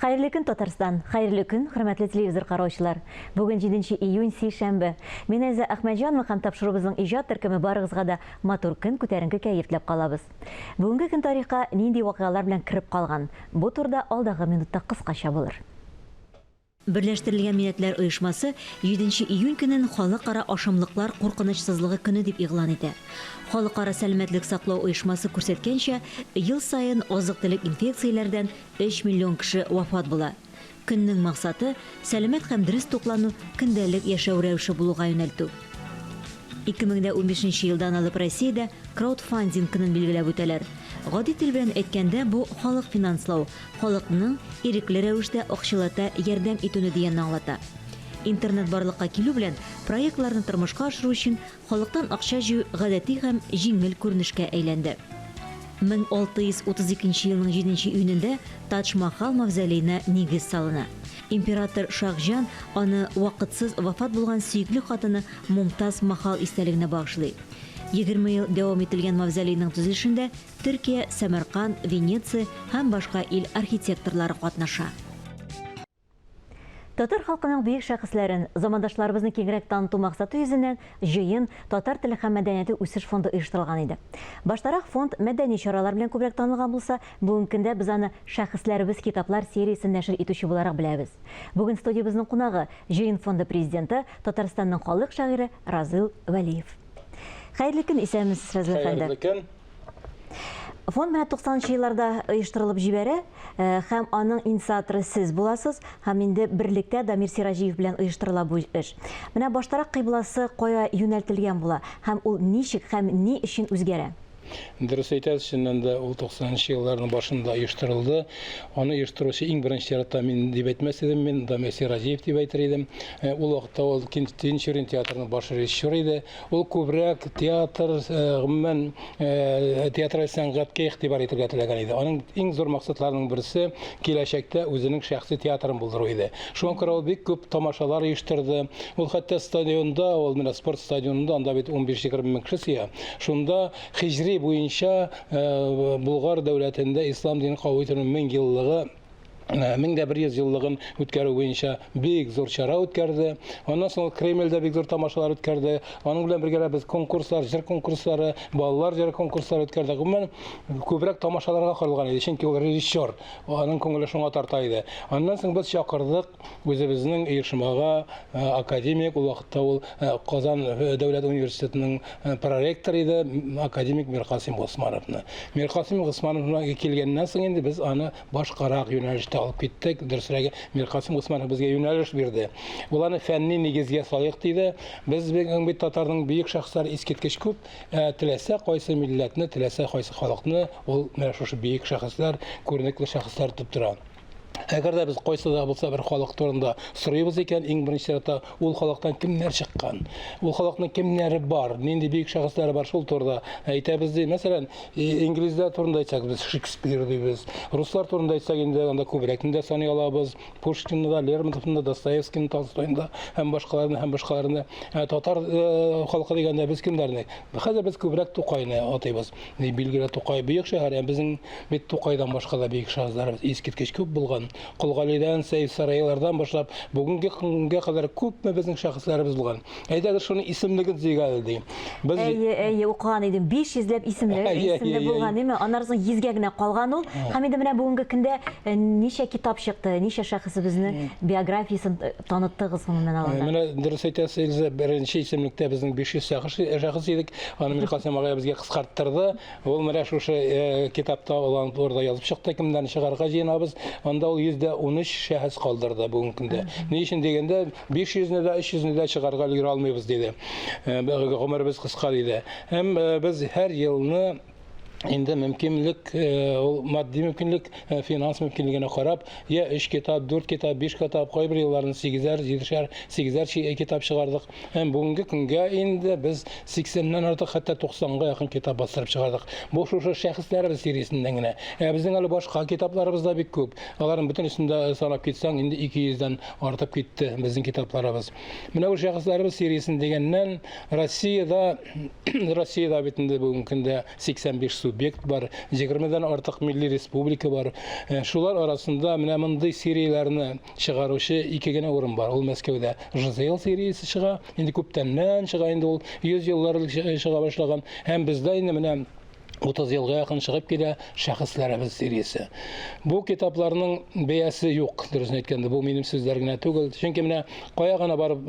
Хәерле көн, Татарстан! Хәерле көн, хөрмәтле телевизор караучылар! Бүген 7 июнь, сишәмбе. Мин Эльза Әхмәтҗанова һәм тапшыруыбызның иҗат төркеме барыгызга да матур көн, күтәренке кәеф теләп калабыз. Бүгенге көн тарихка нинди вакыйгалар белән кереп калган? Бу турыда алдагы минутта кыскача булыр. Берләштерелгән Милләтләр Оешмасы 7 июнь көнен Халыкара ашамлыклар куркынычсызлыгы көне дип игълан итә. Халыкара сәламәтлек саклау оешмасы күрсәткәнчә, ел саен азык-төлек инфекцияләрдән өч миллион кеше вафат була. Көннең максаты, сәламәт һәм дөрес туклану көндәлек яшәү рәвеше булуга юнәлтү. 2015 нче елдан алып Россиядә краудфандинг көнен билгеләп үтәләр. Гади тел белән әйткәндә, бу халык финанслау, халыкның ирекле рәвештә акчалата ярдәм итүне дигәнне аңлата. Интернет барлыкка килү белән проектларны тормышка ашыру өчен Халыктан акча җыю гадәти һәм җиңел күренешкә әйләнде. 1632 нче елның җиденче июнендә Тадж-Махал мавзолеена нигез салына. Император Шаһҗан аны вакытсыз вафат булган сөекле хатыны Мумтаз Махал истәлегенә багышлый. 20 ел дәвам ителгән мавзолейның төзелешендә Төркия, Сәмәрканд, Венеция һәм башка ил архитекторлары катнаша. Татар халкының бөек шәхесләрен, замандашларыбызны киңрәк таныту максаты йөзеннән Җыен, татар теле һәм мәдәнияте үсеш фонды оештырылган иде. Баштарак фонд мәдәни чаралар белән күбрәк танылган булса, бүгенге көндә без аны Шәхесләребез китаплар сериясен нәшер итүче буларак беләбез. Бүген студиябезнең кунагы, Җыен фонды президенты, Татарстанның халык шагыйре Разил Вәлиев. Хәерле көн, исәнмесез, Разил әфәнде. Хәерле көн. Фонд менә 90 нчы елларда оештырылып җибәрә э, һәм аның инициаторы сез буласыз һәм инде берлектә Дамир Сираҗиев белән оештырыла бу эш. Менә баштарак кыйбласы кая юнәлтелгән була һәм ул ничек һәм ни өчен үзгәрә? Дөрес әйтәсез, чыннан да ул 90 нчы елларның башында оештырылды. Аны оештыручы иң беренче чиратта мин дип әйтмәс идем, мин Дамир Сираҗиев дип әйтер идем. Э, ул вакытта ул Тинчурин театрының баш режиссеры иде. Ул күбрәк театр, э, гомумән, э, театраль сәнгатькә игътибар итәргә теләгән иде. Аның иң зур максатларының берсе киләчәктә үзенең шәхси театрын булдыру иде. Шуңа күрә ул бик күп тамашалар оештырды. Ул хәтта стадионда, ул менә спорт стадионында, анда бит 15-20 мең кеше сыя. Шунда хиҗри буенча э, Болгар дәүләтендә ислам динен кабул итүнең 1000 еллыгы 1100 еллыгын үткәрү буенча бик зур чара үткәрде. Аннан соң Кремльдә бик зур тамашалар үткәрде. Аның белән бергә без конкурслар, җыр конкурслары, балалар җыры конкурслары үткәрдек. Гомумән, күбрәк тамашаларга корылган иде, чөнки ул режиссер, аның күңеле шуңа тарта иде. Аннан соң без чакырдык үзебезнең оешмага э, академик, ул вакытта ул э, Казан э, дәүләт университетының проректоры иде, академик Миркасыйм Госмановны. Миркасыйм Госмановны килгәннән соң инде без аны башкарак юнәлештә алып киттек. Дөресрәге, Миркасым Госманов безгә юнәлеш бирде. Ул аны фәнни нигезгә салыйк диде. Без бит татарның бөек шәхесләре искиткеч күп. Ә теләсә кайсы милләтне, теләсә кайсы халыкны ул менә шушы бөек шәхесләр, күренекле шәхесләр тотып тора. Әгәр дә без кайсы да булса бер халык турында сорыйбыз икән, иң беренче чиратта ул халыктан кемнәр чыккан, ул халыкның кемнәре бар, нинди бөек шәхесләре бар, шул турыда әйтәбез ди. Мәсәлән, Инглизләр турында әйтсәк, без Шекспир дибез. Руслар турында әйтсәк, инде анда күбрәкне дә саный алабыз. Пушкинны да, Лермонтовны да, Достоевскийны, Толстойны да һәм башкаларны һәм башкаларны. Ә татар э, халкы дигәндә без кемнәрне? Хәзер без күбрәк Тукайны атыйбыз. Билгеле, Тукай бөек шәһәр, ә безнең бит Тукайдан башка да бөек шәхесләребез искиткеч күп булган. Колгалидән, Сәйф Сарайлардан башлап бүгенге көнгә кадәр күпме безнең шәхесләребез булган. Әйдәгез шуның исемлеген төзик әле, ди. Без Әйе, әйе, укыган идем. 500 ләп исемле, исемле булган, әйме? Аннары соң 100 гә генә калган ул. Һәм инде менә бүгенге көндә э, ничә китап чыкты, ничә шәхесебезнең биографиясен э, таныттыгыз гомумән алганда? Менә дөрес әйтәсез, Эльза, беренче исемлектә безнең 500 шәхес, шәхес идек. Аны Миркасыйм агай безгә кыскарттырды. Ул менә шушы э, китапта ул турыда язып чыкты, кемнәрне чыгарырга җыенабыз. Анда ул 113 шәхес калдырды бүгенге көндә. Ни өчен дигәндә, 500-не дә, 300-не дә чыгарга өлгерә алмыйбыз, диде. Э, гомеребез кыска, диде. Һәм э, без һәр елны инде мөмкинлек, э, ул матди мөмкинлек, финанс мөмкинлегенә карап, я 3 китап, 4 китап, 5 китап, кайбер елларны 8-әр, 7-шәр, 8-әр китап чыгардык. Һәм бүгенге көнгә инде без 80-нән артык, хәтта 90-га якын китап бастырып чыгардык. Бу шушы шәхесләребез сериясеннән генә. Ә безнең әле башка китапларыбыз да бик күп. Аларның бөтенесен дә санап китсәң, инде 200-дән артып китте безнең китапларыбыз. Менә бу шәхесләребез сериясен дигәннән, Россиядә Россиядә бит инде бүгенге көндә 85 судья. субъект бар, 20-дән артык милли республика бар. Шулар арасында менә мондый серияләрне чыгаручы ике генә урын бар. Ул Мәскәүдә ЖЗЛ сериясе чыга, инде күптәннән чыга инде ул, 100 еллар элек чыга башлаган. Һәм бездә инде менә 30 елга якын чыгып килә Шәхесләребез сериясе. Бу китапларның бәясе юк, дөресен әйткәндә, бу минем сүзләр генә түгел. Чөнки менә кая гына барып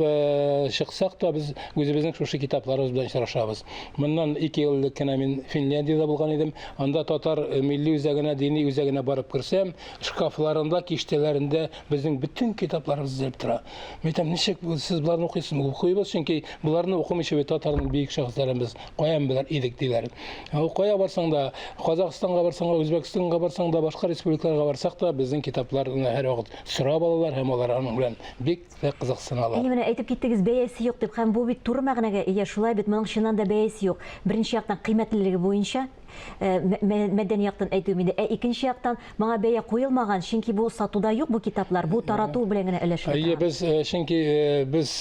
чыксак та, без үзебезнең шушы китапларыбыз белән очрашабыз. Моннан 2 ел элек кенә мин Финляндиядә булган идем. Анда татар милли үзәгенә, дини үзәгенә барып керсәм, шкафларында, киштәләрендә безнең бөтен китапларыбыз тезелеп тора. Мин әйтәм, ничек сез боларны укыйсыз? Укыйбыз, чөнки боларны укымыйча бит татарның бөек шәхесләрен без каян белер идек, диләр. Ул кая барсаң да, Казахстанга барсаң да, Үзбәкстанга барсаң да, башка республикаларга барсак та, безнең китапларны һәрвакыт сорап алалар һәм алар аның белән бик тә кызыксыналар. Әйе, менә әйтеп киттегез, бәясе юк дип, һәм бу бит туры мәгънәгә ия, шулай бит, моның чыннан да бәясе юк. Беренче яктан, кыйммәтлелеге буенча, мәдәни яктан әйтүем инде. Ә икенче яктан, моңа бәя куелмаган, чөнки бу сатуда юк бу китаплар, бу тарату белән генә өләшелә Әйе, торган. без, чөнки без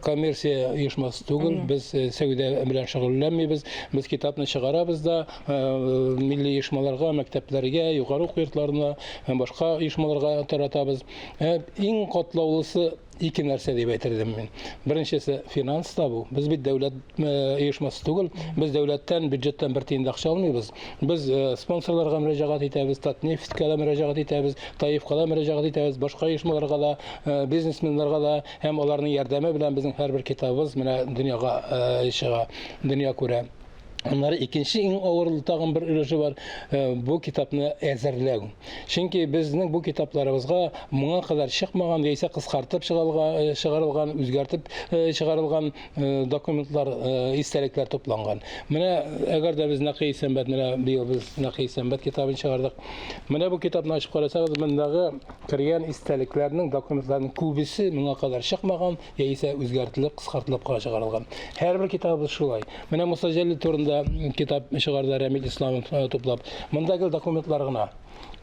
коммерция оешмасы түгел, без сәүдә белән шөгыльләнмибез. Без китапны чыгарабыз да, милли оешмаларга, мәктәпләргә, югары уку йортларына һәм башка оешмаларга таратабыз. Иң катлаулысы ике нәрсә дип әйтер идем мин. Беренчесе финанс табу. Без бит дәүләт оешмасы түгел. Без дәүләттән, бюджеттан бер тиен дә акча алмыйбыз. Без спонсорларга мөрәҗәгать итәбез, Татнефтькә дә мөрәҗәгать итәбез, ТАИФка да мөрәҗәгать итәбез, башка оешмаларга да, бизнесменнарга да һәм аларның ярдәме белән безнең һәрбер китабыбыз менә дөньяга чыга, дөнья күрә. Аннары икенче иң авыр тагын бер өлеше бар, бу китапны әзерләү. Чөнки безнең бу китапларыбызга моңа кадәр чыкмаган яисә кыскартып чыгарылган, үзгәртеп чыгарылган документлар, истәлекләр тупланган. Менә әгәр дә без Нәкый Исәнбәт, менә быел без Нәкый Исәнбәт китабын чыгардык. Менә бу китапны ачып карасагыз, мондагы кергән истәлекләрнең, документларның күбесе моңа кадәр чыкмаган, яисә үзгәртелеп, кыскартылып кына чыгарылган. Һәрбер китабыбыз шулай. Менә Муса Җәлил турында китап чыгарды Рәмил Исламов туплап. Монда гел документлар гына.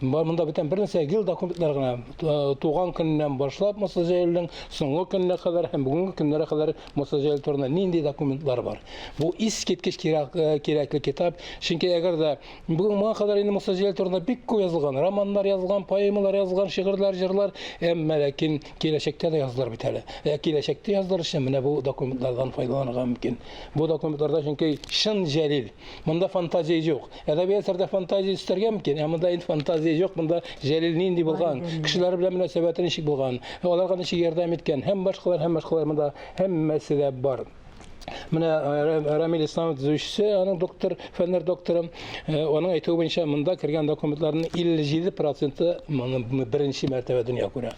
Монда бүтән бер нәрсә, гел документлар гына. Туган көненнән башлап Муса Җәлилнең соңгы көненә кадәр һәм бүгенге көннәргә кадәр Муса Җәлил турында нинди документлар бар. Бу искиткеч кирәкле китап. Чөнки әгәр дә Бүген моңа кадәр инде Муса Җәлил турында бик күп язылган. Романнар язылган, поэмалар язылган, шигырьләр, җырлар. Әмма ләкин киләчәктә дә язылыр бит әле. Ә киләчәктә язылыр өчен менә бу документлардан файдаланырга мөмкин. Бу документларда чөнки чын Җәлил. Монда фантазия юк. Әдәби әсәрдә фантазия өстәргә мөмкин, ә монда инде фантазия юк. Монда Җәлил нинди булган, кешеләр белән мөнәсәбәте ничек булган, аларга ничек ярдәм иткән һәм башкалар, һәм башкалар монда һәммәсе дә бар. Менә Рамил Исламов төзүчесе, аның доктор, фәннәр докторы, аның әйтүе буенча монда кергән документларның 57 проценты моны беренче мәртәбә дөнья күрә.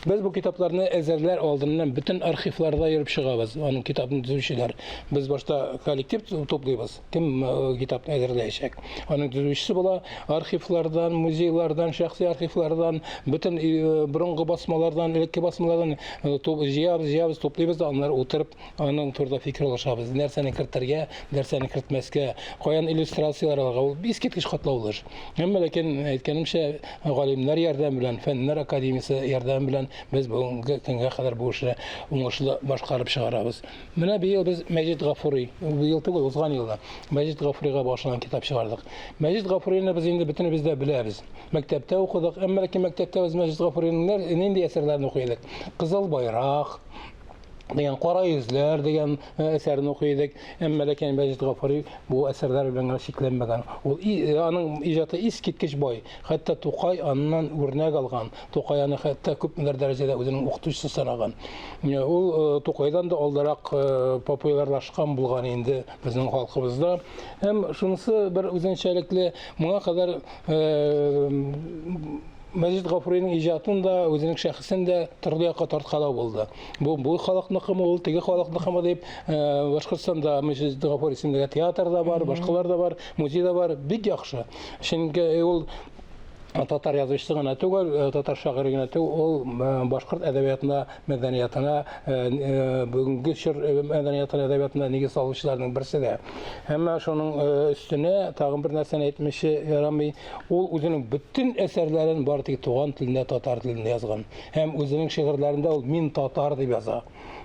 Без бу китапларны әзерләр алдыннан бөтен архивларда йөреп чыгабыз, аның китапны төзүчеләр. Без башта коллектив туплыйбыз, кем китапны әзерләячәк. Аның төзүчесе була, архивлардан, музейлардан, шәхси архивлардан, бөтен борынгы басмалардан, элекке басмалардан җыябыз, җыябыз, туплыйбыз да аннары утырып Аның турында фикер алышабыз. Нәрсәне кертергә, нәрсәне кертмәскә, каян иллюстрацияләр алырга. Ул искиткеч катлаулы эш. Әмма ләкин, әйткәнемчә, галимнәр ярдәме белән, Фәннәр академиясе ярдәме белән без бүгенге көнгә кадәр бу эшне уңышлы башкарып чыгарабыз. Менә быел без Мәҗит Гафури, быел түгел, узган елда Мәҗит Гафурига багышланган китап чыгардык. Мәҗит Гафурины без инде бөтенебез дә беләбез. Мәктәптә укыдык, әмма ләкин мәктәптә без Мәҗит Гафуриның нинди әсәрләрен укый идек? Кызыл байрак, дигән Кара йөзләр дигән әсәрен укый идек. Әмма ләкин Мәҗит Гафури бу әсәрләр белән генә чикләнмәгән. Ул аның иҗаты искиткеч бай. Хәтта Тукай аннан үрнәк алган. Тукай аны хәтта күпмедер дәрәҗәдә үзенең укытучысы санаган. Ул Тукайдан да алдарак популярлашкан булган инде безнең халкыбызда. Һәм шунысы бер үзенчәлекле, моңа кадәр Мәҗит Гафуриның иҗатын да, үзенең шәхесен дә төрле якка тарткалау булды. Бу бу халыкныкымы, ул теге халыкныкымы дип, Башкортстанда Мәҗит Гафури исемендәге театр да бар, башкалар да бар, музей да бар, бик яхшы. Чөнки ул Татар язучысы гына түгел, татар шагыйре генә түгел, ул башкорт әдәбиятына, мәдәниятына, бүгенге чор мәдәниятына, әдәбиятына нигез салучыларның берсе дә. Әмма шуның өстенә тагын бер нәрсәне әйтмичә ярамый, ул үзенең бөтен әсәрләрен бары тик туган телендә, татар телендә язган. Һәм үзенең шигырьләрендә ул мин татар дип яза.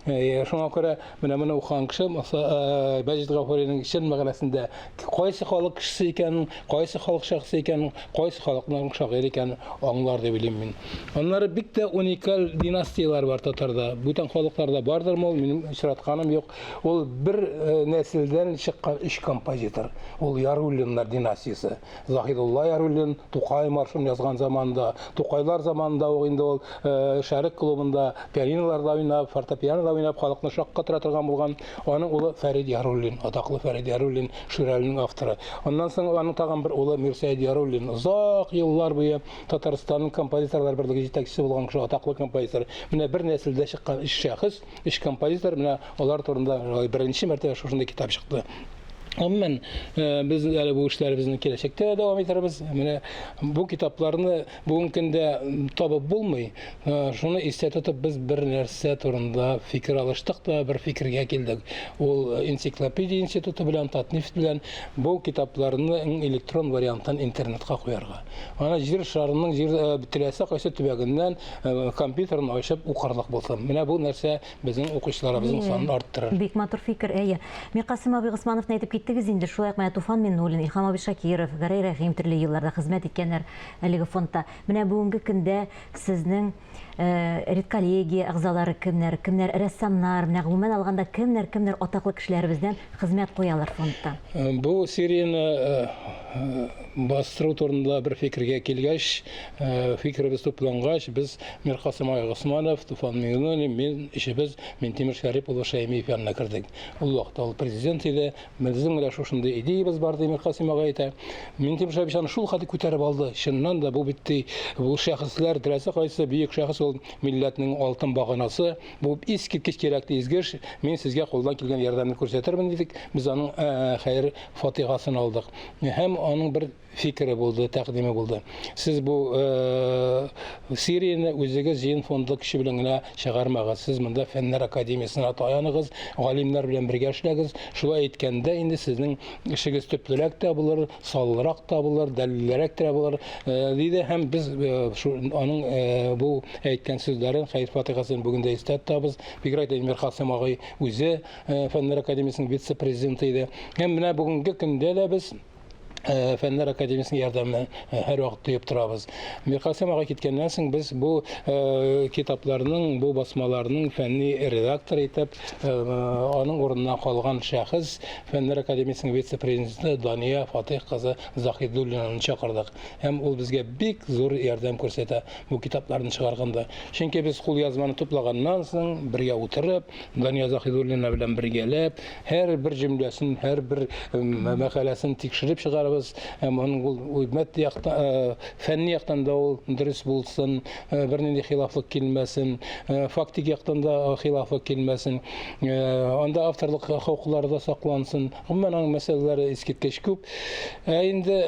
Шуңа күрә менә моны укыган кеше Мәҗит Гафуриның чын мәгънәсендә кайсы халык кешесе икәнен, кайсы халык шәхесе икәнен, кайсы халыкның шагыйре икәнен аңлар дип уйлыйм мин. Аннары бик тә уникаль династияләр бар татарда. Бүтән халыкларда бардырмы ул, минем очратканым юк. Ул бер нәселдән чыккан өч композитор. Ул Яруллиннар династиясе. Заһидулла Яруллин Тукай маршын язган заманда, Тукайлар заманында ук инде ул Шәрык клубында пианиноларда уйнап, фортепианода уйнап халыкны шаккатыра торган булган. Аның улы Фәрид Яруллин, атаклы Фәрид Яруллин, Шүрәленең авторы. Аннан соң аның тагын бер улы Мирсәет Яруллин, озак еллар буе Татарстанның композиторлар берлеге җитәкчесе булган кеше, атаклы композитор. Менә бер нәселдә чыккан өч шәхес, өч композитор, менә алар турында беренче мәртәбә шушындый китап чыкты. Гомумән, без әле бу эшләребезне киләчәктә дә дәвам итәрбез. Менә бу китапларны бүгенге көндә табып булмый. Шуны истә тотып, без бер нәрсә турында фикер алыштык та, бер фикергә килдек. Ул энциклопедия институты белән, Татнефть белән бу китапларны электрон вариантын интернетка куярга. Аны җир шарының җир теләсә кайсы төбәгеннән компьютерын ачып укырлык булсын. Менә бу нәрсә безнең укучыларыбызның санын арттырыр. Бик матур фикер, әйе. Миркасыйм абый Госмановны әйтеп киттегез инде, шулай ук менә Туфан Миңнуллин, Илһам абый Шакиров, Гәрәй Рәхим төрле елларда хезмәт иткәннәр әлеге фондта. Менә бүгенге көндә сезнең редколлегия әгъзалары кемнәр, кемнәр рәссамнар, менә гомумән алганда кемнәр, кемнәр атаклы кешеләребездән хезмәт куялар фондта? Бу серияне бастыру турында бер фикергә килгәч, фикеребез туплангач, без Миркасым ага Госманов, Туфан Миңнуллин, мин, өчебез Минтимер Шәрип улы Шәймиев янына кердек. Ул вакытта ул президент иде. Безнең менә шушындый идеябез бар, ди Миркасым ага әйтә. Минтимер Шәрипович аны шул хәтле күтәреп алды. Чыннан да бу бит ди, бу шәхесләр, теләсә кайсы бөек шәхес ул милләтнең алтын баганасы. Бу искиткеч кирәкле изге эш. Мин сезгә кулдан килгән ярдәмне күрсәтермен, дидек. Без аның хәер фатихасын алдык. Һәм аның бер фикере булды, тәкъдиме булды. Сез бу серияне үзегез җыен фонды көче белән генә чыгармагыз. Сез монда Фәннәр академиясенә таяныгыз, галимнәр белән бергә эшләгез. Шулай иткәндә инде сезнең эшегез төплерәк тә булыр, саллырак та булыр, дәлиллерәк тә булыр, диде. Һәм без аның бу әйткән сүзләрен, хәер-фатихасын бүген дә истә тотабыз. Бигрәк тә Миркасыйм агай үзе Фәннәр академиясенең вице-президенты иде. Һәм менә бүгенге көндә дә без Фәннәр академиясенең ярдәмен һәрвакыт тоеп торабыз. Миркасыйм ага киткәннән соң без бу китапларның, бу басмаларның фәнни редакторы итеп, аның урынына калган шәхес Фәннәр академиясенең вице-президенты Дания Фатыйх кызы Заһидуллинаны чакырдык. Һәм ул безгә бик зур ярдәм күрсәтә бу китапларны чыгарганда. Чөнки без кулъязманы туплаганнан соң, бергә утырып, Дания Заһидуллина белән бергәләп, һәрбер җөмләсен, һәрбер мәкаләсен тикшереп чыгарабыз. Һәм аның ул матди яктан, фәнни яктан да ул дөрес булсын, бернинди хилафлык килмәсен, фактик яктан да хилафлык килмәсен, анда авторлык хокуклары да саклансын. Гомумән, аның мәсьәләләре искиткеч күп. Ә инде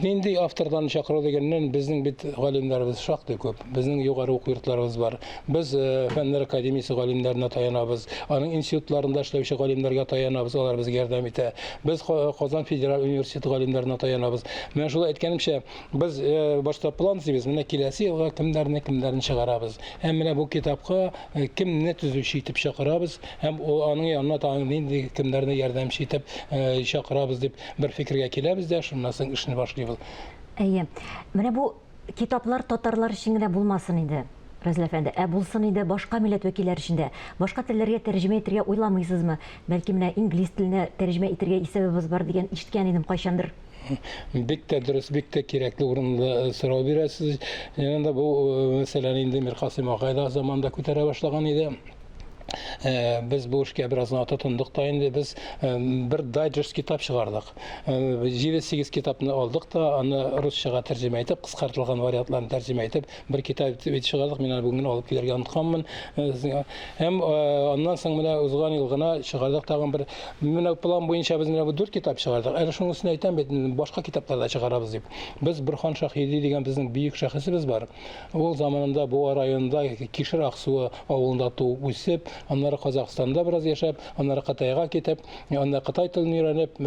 нинди автордан чакыру дигәннән, безнең бит галимнәребез шактый күп. Безнең югары уку йортларыбыз бар. Без Фәннәр академиясе галимнәренә таянабыз, аның институтларында эшләүче галимнәргә таянабыз, алар безгә ярдәм итә. Без Казан федераль университеты галимнәренә таянабыз. Менә шулай әйткәнемчә, без башта план төзибез, менә киләсе елга кемнәрне, кемнәрне чыгарабыз. Һәм менә бу китапка кемне төзүче итеп чакырабыз һәм аның янына тагын нинди кемнәрне ярдәмче итеп чакырабыз дип бер фикергә киләбез дә, шуннан соң эшне башлыйбыз. Әйе. Менә бу Китаплар татарлар өчен генә булмасын иде, Разил әфәнде, ә булсын иде башка милләт вәкилләре өчен дә. Башка телләргә тәрҗемә итергә уйламыйсызмы? Бәлки менә инглиз теленә тәрҗемә итергә исәбебез бар дигән ишеткән идем кайчандыр. Бик тә дөрес, бик тә кирәкле урынлы сорау бирәсез. Янында бу мәсьәләне инде Миркасыйм агай да заманында күтәрә башлаган иде. Без бу эшкә бераз гына тотындык та инде. Без бер дайджест китап чыгардык. 7-8 китапны алдык та, аны русчага тәрҗемә итеп, кыскартылган вариантларын тәрҗемә итеп, бер китап итеп чыгардык. Мин аны бүген алып килергә онытканмын. Һәм аннан соң менә узган ел гына чыгардык тагын бер. Менә план буенча без менә бу 4 китап чыгардык. Әле шуның өстенә әйтәм бит, башка китаплар да чыгарабыз дип. Без Борһан Шаһиди дигән безнең бөек шәхесебез бар. Ул заманында Буа районында Кишер Аксуы авылында туып үсеп, аннары Казахстанда бераз яшәп, аннары Кытайга китеп, анда кытай телен өйрәнеп,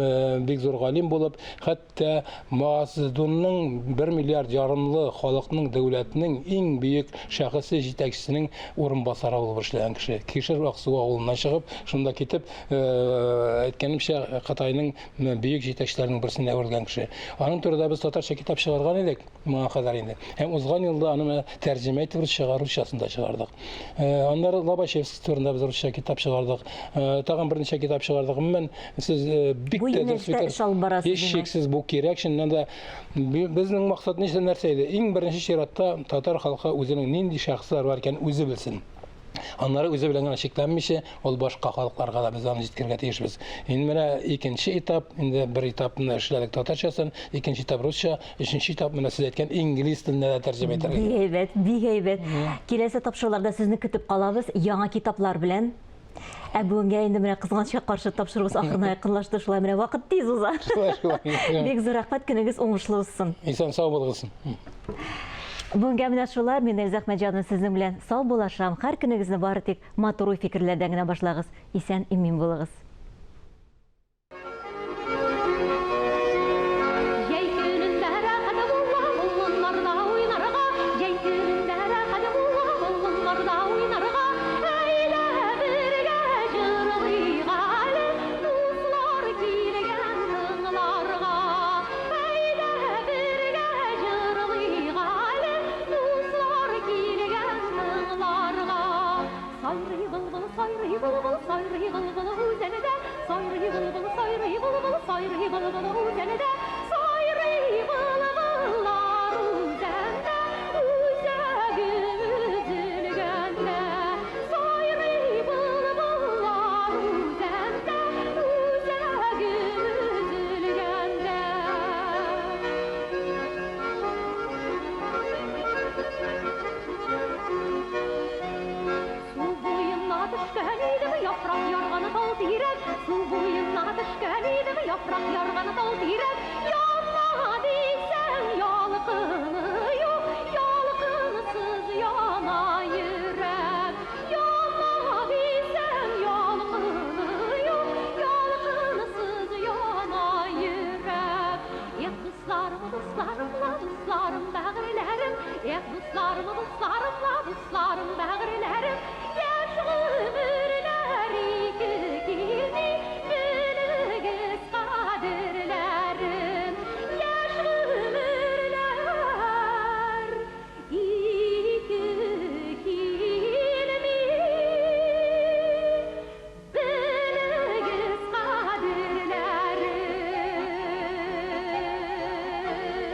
бик зур галим булып, хәтта Мао Цзэдунның 1 миллиард ярымлы халыкның, дәүләтнең иң бөек шәхесе, җитәкчесенең урынбасары булып эшләгән кеше. Кишер Аксуы авылыннан чыгып, шунда китеп, әйткәнемчә, Кытайның бөек җитәкчеләренең берсенә әверелгән кеше. Аның турында без татарча китап чыгарган идек. Моңа кадәр инде. Һәм узган елда аны менә тәрҗемә итеп русчага, русчасын да чыгардык. Аннары Лобачевский турында без русча китап чыгардык. Тагын берничә китап чыгардык. Гомумән, сез бик Бу тә дөрес юнәлештә фикер. эш алып барасыз, димәк. Һичшиксез бу кирәк, чыннан да безнең максат нәрсә иде? Иң беренче чиратта татар халкы үзенең нинди шәхесләр бар икәнен үзе белсен. Аннары үзе белән генә чикләнмичә, ул башка халыкларга да без аны җиткерергә тиешбез. Инде менә икенче этап, инде бер этапны эшләдек татарчасын, икенче этап русча, өченче этап менә сез әйткән инглиз теленә дә тәрҗемә итәргә. Бик әйбәт, бик әйбәт. Киләсе тапшыруларда сезне көтеп калабыз яңа китаплар белән. Ә бүгенгә инде менә кызганычка каршы тапшыруыбыз ахырына якынлашты, шулай менә вакыт тиз уза. Шулай, шулай. Бик зур рәхмәт, көнегез уңышлы узсын. Исән сау булыгыз. Бүгенгә менә шулар, мин Эльза Әхмәтҗанова сезнең белән сау булашам. Һәр көнегезне бары тик матур уй-фикерләрдән генә башлагыз. Исән, имин булыгыз. Җәй көнендә рәхәт була болыннарда уйнарга, Җәй көнендә рәхәт була болыннарда уйнарга. Әйдә бергә җырлыйк әле, дуслар килгән тыңларга. Әйдә бергә җырлыйк әле, дуслар килгән тыңларга. Сайрый былбыл, сайрый былбыл, сайрый былбыл үзәндә, сайрый былбыл, сайрый былбыл, сайрый былбыл үзәндә, сайрый былбыллар үзәндә, үзәгем өзелгәндә. Сайрый былбыллар үзәндә, үзәгем өзелгәндә. Су буена төшкән идем, яфрак ярган тал тирәк. Су буена төшкән идем, яфрак ярган тал тирәк. Яна дисәң, ялкыны юк, ялкынсыз яна йөрәк. Яна дисәң, ялкыны юк, ялкынсыз яна йөрәк. Эх, дусларым, дусларым, ла, дусларым, бәгырьләрем. Эх, дусларым, дусларым, ла, дусларым, бәгырьләрем.